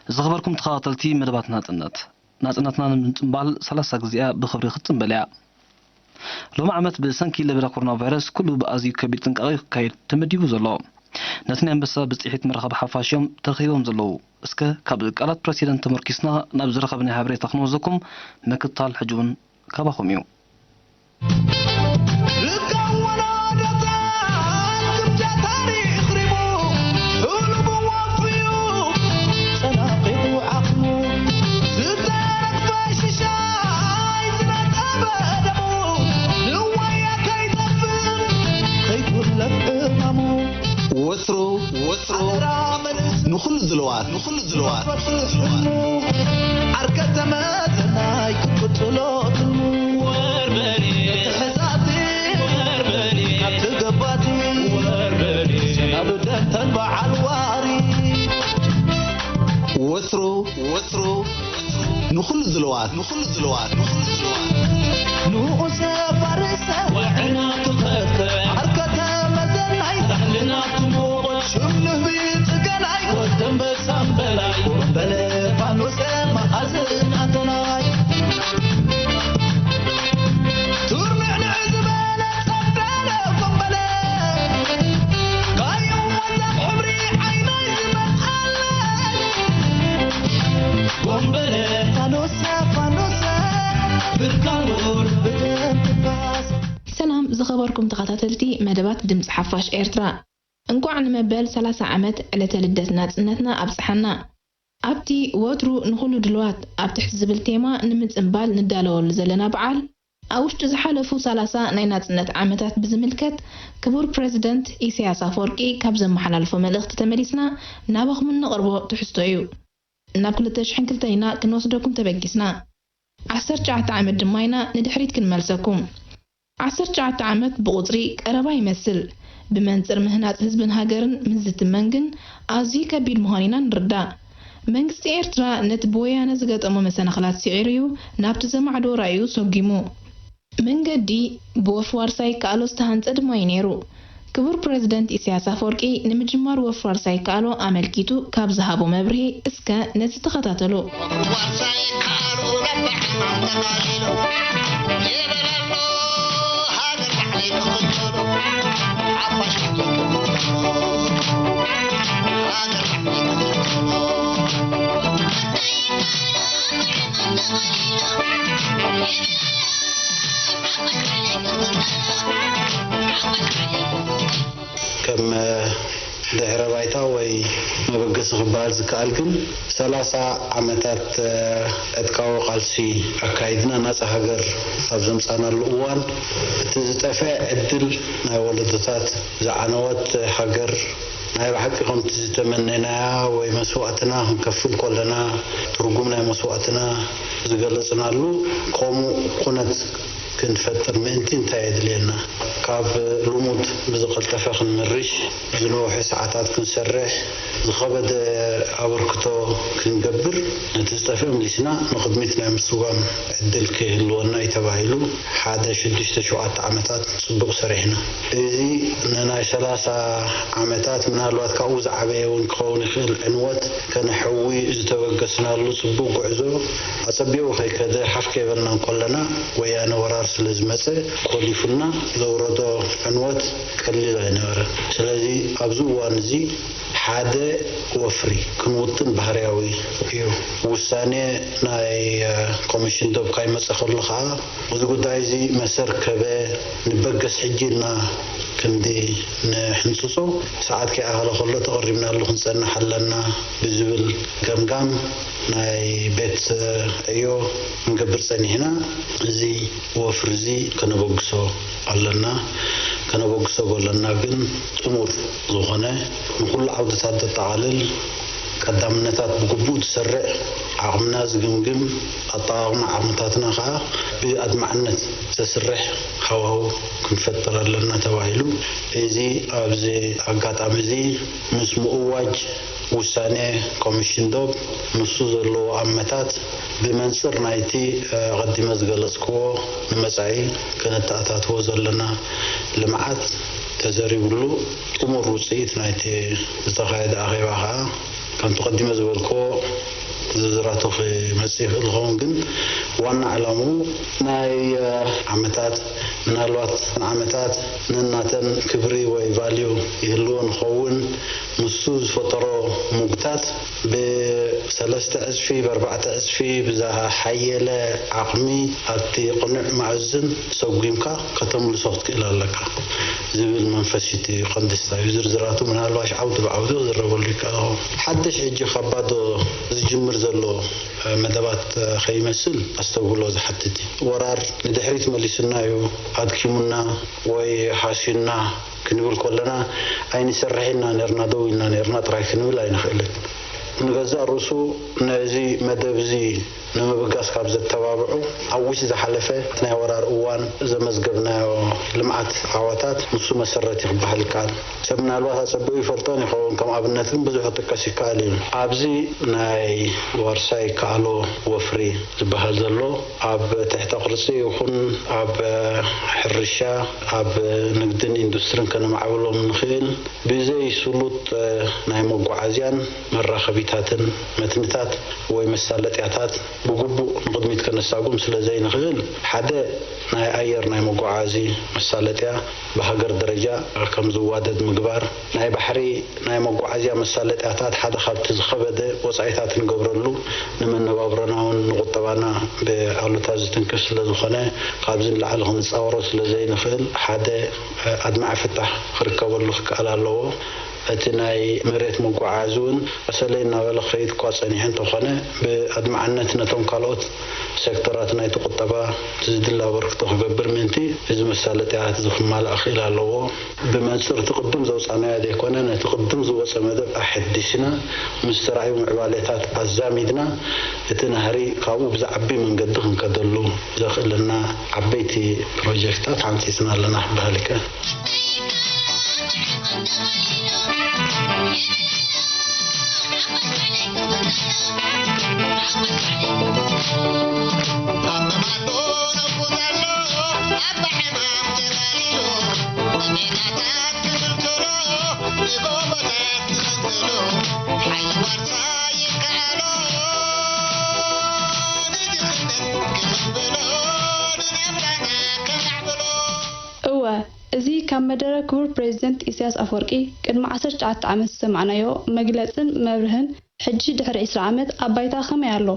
ዝኸበርኩም ተኸታተልቲ መደባት ናጽነት፣ ናጽነትና ንምጽንባል ሰላሳ ግዜኣ ብኽብሪ ክትጽንበል እያ። ሎሚ ዓመት ብሰንኪ ለበዳ ኮሮና ቫይረስ ኩሉ ብኣዝዩ ከቢድ ጥንቃቐ እዩ ክካየድ ተመዲቡ ዘሎ። ነቲ ናይ ኣንበሳ ብጽሒት መራኸቢ ሓፋሽ እዮም ተረኺቦም ዘለዉ። እስከ ካብ ቃላት ፕረሲደንት ተመርኪስና ናብ ዝረኸብናዮ ሓበሬታ ክንወስደኩም፣ ምክትታል ሕጂ እውን ካባኹም እዩ። ወትሩ ወትሩ ንኹሉ ድልዋት ንኹሉ ድልዋት ዓርከ ተመዘናይ ክትቅጽሎ ትልሙ ወርበሬ ተሕዛቲ ወርበሬ ኣብቲ ገባቲ ወርበሬ ሰናብደን ተን በዓል ዋሪ ወትሩ ወትሩ ንኹሉ ድልዋት ንኹሉ ድልዋት ንኹሉ ድልዋት ንኡሰ ፋርሰ ወዕና ትኸተ ዓርከተ መዘናይ ዛሕልና ትሞት ሽም ንህቢ ጽገናይ ወደንበሳም በላይ ወንበለ ፋኖሰ መኣዝናተናይ ቱርንዕንዕ ዝበለ ጸብዳለ ወንበለ ጋየው ወዛም ሕብሪ ዓይናይ ዝመልኣለ ወንበለ ፋኖሰ ፋኖሰ ብርካን ጉድ ብደም ትፋስ ሰላም ዝኸበርኩም ተኸታተልቲ መደባት ድምፂ ሓፋሽ ኤርትራ፣ እንቋዕ ንመበል ሰላሳ ዓመት ዕለተ ልደት ናጽነትና ኣብጽሓና። ኣብቲ ወትሩ ንኹሉ ድልዋት ኣብ ትሕቲ ዝብል ቴማ ንምጽንባል ንዳለወሉ ዘለና በዓል፣ ኣብ ውሽጢ ዝሓለፉ ሰላሳ ናይ ናጽነት ዓመታት ብዝምልከት ክቡር ፕረዚደንት ኢሳያስ ኣፈወርቂ ካብ ዘመሓላልፎ መልእኽቲ ተመሊስና ናባኹም እነቕርቦ ትሕዝቶ እዩ። ናብ ክልተ ሽሕን ክልተን ኢና ክንወስደኩም ተበጊስና። ዓሰርተ ትሽዓተ ዓመት ድማ ኢና ንድሕሪት ክንመልሰኩም። ዓሰርተ ትሽዓተ ዓመት ብቑጽሪ ቀረባ ይመስል። ብመንጽር ምህናጽ ህዝብን ሃገርን ምስ ዝትመን ግን ኣዝዩ ከቢድ ምዃኑ ኢና ንርዳእ። መንግስቲ ኤርትራ ነቲ ብወያነ ዝገጠሞ መሰናኽላት ስዒሩ'ዩ ናብቲ ዘማዕዶ ራኢኡ ሰጒሙ። መንገዲ ብወፍዋር ሳይከኣሎ ዝተሃንጸ ድማ እዩ ነይሩ። ክቡር ፕረዚደንት ኢሳያስ ኣፈወርቂ ንምጅማር ወፍዋር ሳይከኣሎ ኣመልኪቱ ካብ ዝሃቦ መብርሂ እስከ ነዚ ተኸታተሉ። ከም ድሕረ ባይታ ወይ መበገሲ ክበሃል ዝከኣል ግን ሰላሳ ዓመታት ዕጥቃዊ ቃልሲ ኣካይድና ናፃ ሃገር ኣብ ዘምፃእናሉ እዋን እቲ ዝጠፍአ ዕድል ናይ ወለዶታት ዝዓነወት ሃገር ናይ ብሓቂ ከምቲ ዝተመነናያ ወይ መስዋእትና ክንከፍል ከለና ትርጉም ናይ መስዋእትና ዝገለፅናሉ ከምኡ ኩነት ክንፈጥር ምእንቲ እንታይ የድልየና? ካብ ልሙድ ብዝቐልጠፈ ክንምርሽ፣ ዝነውሐ ሰዓታት ክንሰርሕ፣ ዝኸበደ ኣበርክቶ ክንገብር፣ ነቲ ዝጠፍእ መሊስና ንቕድሚት ናይ ምስጓም ዕድል ክህልወና እዩ ተባሂሉ ሓደ ሽዱሽተ ሸውዓተ ዓመታት ጽቡቕ ሰሪሕና። እዚ ንናይ ሰላሳ ዓመታት ምናልባት ካብኡ ዝዓበየ እውን ክኸውን ይኽእል ዕንወት ከነሕዊ ዝተበገስናሉ ጽቡቕ ጉዕዞ ኣጸቢቑ ከይከደ ሓፍ ከይበልና እንከለና ወያነ ወራር ስለ ዝመጸ ኮሊፉና ዘውረዶ ዕንወት ቀሊል ኣይነበረን። ስለዚ ኣብዚ እዋን እዚ ሓደ ወፍሪ ክንውጥን ባህርያዊ እዩ። ውሳኔ ናይ ኮሚሽን ዶብ ካይመጸ ከሎ ኸኣ እዚ ጉዳይ እዚ መሰር ከበ ንበገስ ሕጂ ኢልና ክንዲ ንሕንጽጾ ሰዓት ከይኣኸለ ከሎ ተቐሪብናሉ ክንጸንሕ ኣለና ብዝብል ገምጋም ናይ ቤት ዕዮ ክንገብር ጸኒሕና። እዚ ወፍሪ እዚ ከነበግሶ ኣለና። ከነበግሶ ከለና ግን ጥሙር ዝኾነ ንኹሉ ዓውድታት ዘጠቓልል ቀዳምነታት ብግቡእ ዝሰርዕ ዓቕምና ዝግምግም ኣጠቓቕማ ዓቕምታትና ከዓ ብኣድማዕነት ዘስርሕ ሃዋሁ ክንፈጥር ኣለና ተባሂሉ። እዚ ኣብዚ ኣጋጣሚ እዚ ምስ ምእዋጅ ውሳኔ ኮሚሽን ዶብ ምስኡ ዘለዎ ኣመታት ብመንፅር ናይቲ ኣቐዲመ ዝገለፅክዎ ንመፃኢ ከነተኣታትዎ ዘለና ልምዓት ተዘሪብሉ ጥሙር ውፅኢት ናይቲ ዝተኻየደ ኣኼባ ከዓ ከምቲ ቀዲመ ዝበልክዎ ዝርዝራቱ ክመጽእ ይኽእል ዝኸውን፣ ግን ዋና ዕላምኡ ናይ ዓመታት፣ ምናልባት ዓመታት ነናተን ክብሪ ወይ ቫልዩ ይህልዎ ንኸውን፣ ንሱ ዝፈጠሮ ሙግታት ብሰለስተ ዕጽፊ፣ ብኣርባዕተ ዕጽፊ ብዝሓየለ ዓቕሚ ኣብቲ ቅኑዕ መኣዝን ሰጒምካ ከተምልሶ ክትክእል ኣለካ ዝብል መንፈስ እቲ ቀንዲ ስታይ እዩ። ዝርዝራቱ ምናልባሽ ዓውዲ ብዓውዲ ክዝረበሉ ይከኣል። ሓድሽ ሕጂ ካብ ባዶ ዝጅምር ዘሎ መደባት ከይመስል ኣስተውህሎ ዝሓትት እዩ። ወራር ንድሕሪት መሊሱና እዩ፣ ኣድኪሙና ወይ ሃስዩና ክንብል ከለና ኣይንሰርሕ ኢልና ነርና፣ ደው ኢልና ነርና ጥራይ ክንብል ኣይንኽእልን። ንገዛእ ርእሱ ነዚ መደብ እዚ ንምብጋስ ካብ ዘተባብዑ ኣብ ውሽ ዝሓለፈ ናይ ወራር እዋን ዘመዝገብናዮ ልምዓት ዓወታት ንሱ መሰረት እዩ ክበሃል ይከኣል። ሰብ ምናልባት ኣጸቢቑ ይፈልጦን ይኸውን፣ ከም ኣብነት ግን ብዙሕ ክጥቀስ ይከኣል እዩ። ኣብዚ ናይ ዋርሳይ ከኣሎ ወፍሪ ዝበሃል ዘሎ ኣብ ትሕተ ቅርጺ ይኹን ኣብ ሕርሻ፣ ኣብ ንግድን ኢንዱስትሪን ከነማዕብሎም ንኽእል ብዘይ ስሉጥ ናይ መጓዓዝያን መራኸቢታትን መትንታት ወይ መሳለጥያታት ብግቡእ ንቕድሚት ከነሳጉም ስለ ዘይንኽእል፣ ሓደ ናይ ኣየር ናይ መጓዓዚ መሳለጥያ ብሃገር ደረጃ ከም ዝዋደድ ምግባር፣ ናይ ባሕሪ ናይ መጓዓዝያ መሳለጥያታት ሓደ ካብቲ ዝኸበደ ወጻኢታት ንገብረሉ፣ ንመነባብሮና እውን ንቁጠባና ብኣሉታ ዝትንክፍ ስለ ዝኾነ፣ ካብዚ ንላዕሊ ክንጻወሮ ስለ ዘይንኽእል፣ ሓደ ኣድማዒ ፍታሕ ክርከበሉ ክከኣል ኣለዎ። እቲ ናይ መሬት መጓዓዚ እውን ቀሰለይ እናበለ ክኸይድ እኳ ጸኒሑ እንተኾነ፣ ብኣድማዕነት ነቶም ካልኦት ሴክተራት ናይቲ ቁጠባ ዝድለ ኣበርክቶ ክገብር ምእንቲ፣ እዚ መሳለጥያ እዚ ክማላእ ክኽእል ኣለዎ። ብመንጽር እቲ ቅድም ዘውጻእናዮ ዘይኮነ፣ ነቲ ቅድም ዝወጸ መደብ ኣሐዲስና ምስ ተራእዩ ምዕባሌታት ኣዛሚድና፣ እቲ ናህሪ ካብኡ ብዝዓቢ መንገዲ ክንከደሉ ዘኽእለና ዓበይቲ ፕሮጀክትታት ሓንጺጽና ኣለና ክበሃል ይከኣል። እወ፣ እዚ ካብ መደረ ክቡር ፕሬዚደንት ኢሳያስ ኣፈወርቂ ቅድሚ ዓሰርተ ትሽዓተ ዓመት ዝሰማዕናዮ መግለጽን መብርህን፣ ሕጂ ድሕሪ ዕስራ ዓመት ኣብ ባይታ ከመይ ኣሎ?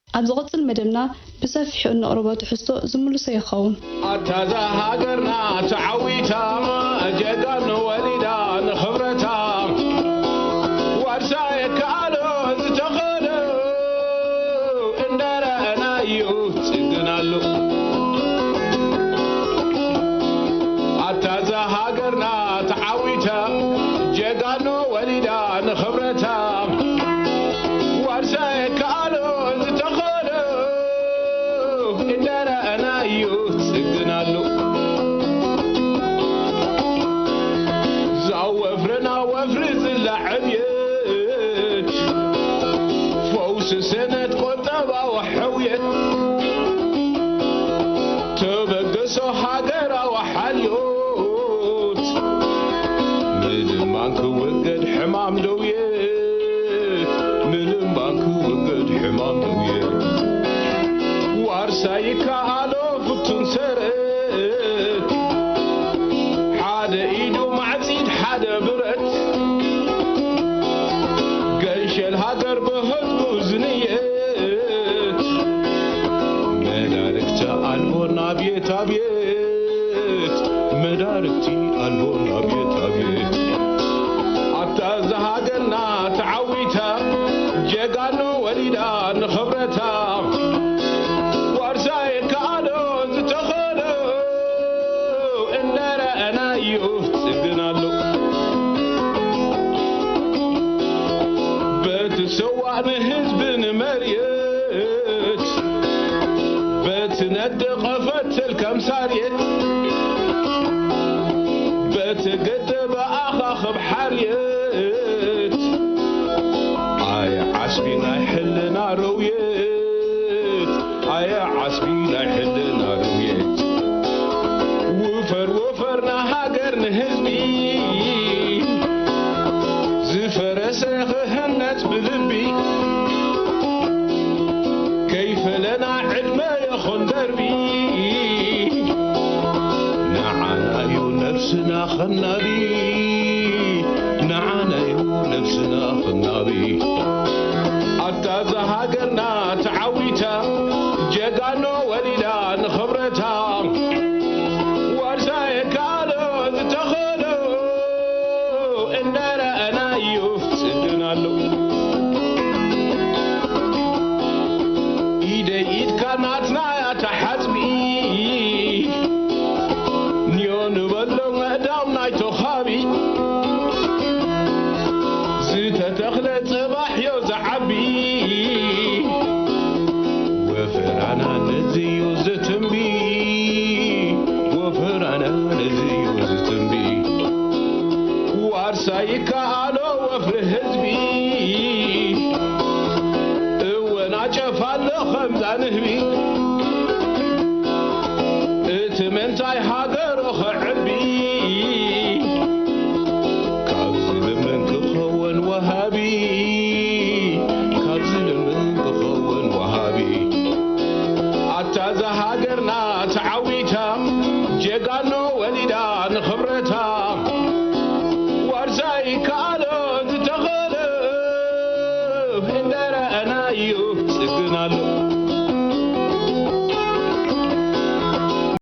ኣብ ዝቕጽል መደብና ብሰፊሑ እንቕርቦ ትሕዝቶ ዝምልሶ ይኸውን። ኣታ እዛ ሃገርና ተዓዊታ፣ ጀጋኑ ወሊዳ ንኽብረታ፣ ዋርሳ የከኣሎ ዝተኸሎ እንዳረኣናዩ ጽግናሉ። ኣታ እዛ ሃገርና ተዓዊታ፣ ጀጋኑ ወሊዳ ንኽብረታ፣ ዋርሳ የከኣሎ ዝተኸሎ እንዳረኣናዩ ጽግናሉ። ዛወፍርና ወፍሪ ዝላ ዕብየት፣ ፈውሲ ሰነድ ቁጠባዊ ሕውየት፣ ተበገሶ ሃገራዊ ሓልዮት፣ ምልማን ክውገድ ሕማም ደውየት፣ ምልማን ክውገድ ሕማም ደውየት፣ ዋርሳ ይከኣሎ ፍቱን ሰረት፣ ሓደ ኢዱ ማዕጺድ ሓደ ብረት፣ ገንሸል ሃገር ብህዝቡ ዝንየት፣ መዳርግቲ ኣልቦ ናብየት ኣብየት፣ መዳርግቲ ኣልቦ ናብየት ኣብየት። ኣታ እዛ ሃገርና ተዓዊታ፣ ጀጋኑ ወሊዳ ንኽብረታ፣ ዋርሳ የከኣሎ ዝተኸሎ እንዳረኣናዮ ጽግን ኣሎ። በቲ ሰዋእ ንህዝቢ ንመርየት፣ በቲ ነደቐ ፈተል ከም ሳርየት፣ በቲ ገደበ ኣኻኽብ ሓርየት፣ ኣየ ዓስቢ ናይ ሕልና ረውየት፣ ኣየ ዓስቢ ናይ ሕልና ረውየት። ውፈር ውፈር ንሃገር ንህዝቢ፣ ዝፈረሰ ክህነጽ ብልቢ ኸናቢ፣ ንዓናዩ ነብስና ኸናቢ። ኣታ እዛ ሃገርና ተዓዊታ፣ ጀጋኖ ወሊዳ ንኽብረታ። ዋርሳይ ካሎ ዝተኸሎ እንዳረኣናዮ ጽድና ኣሎ። ኢደይ ኢድካ ናትና ተሓጽቢ፣ ንዮ ንበሎ ምዕዳም ናይ ተኻቢ። ዝተተኽለ ጽባሕዮ ዝዓቢ፣ ወፈራና ነዝዩ ዝትንቢ፣ ወፈራና ነዝዩ ዝትንቢ። ዋርሳይ ይከኣሎ ወፍሪ ህዝቢ፣ እወን ኣጨፍ ኣሎ ከምዛ ንህቢ። እቲ መንታይ ሃገሩ ኸዕቢ፣ ካብ ዝልምን ክኸውን ወሃቢ፣ ካብ ዝልምን ክኸውን ወሃቢ። ኣታ እዛ ሃገርና ተዓዊታ፣ ጀጋኖ ወሊዳ ንኽብረታ። ዋርሳይ ከኣ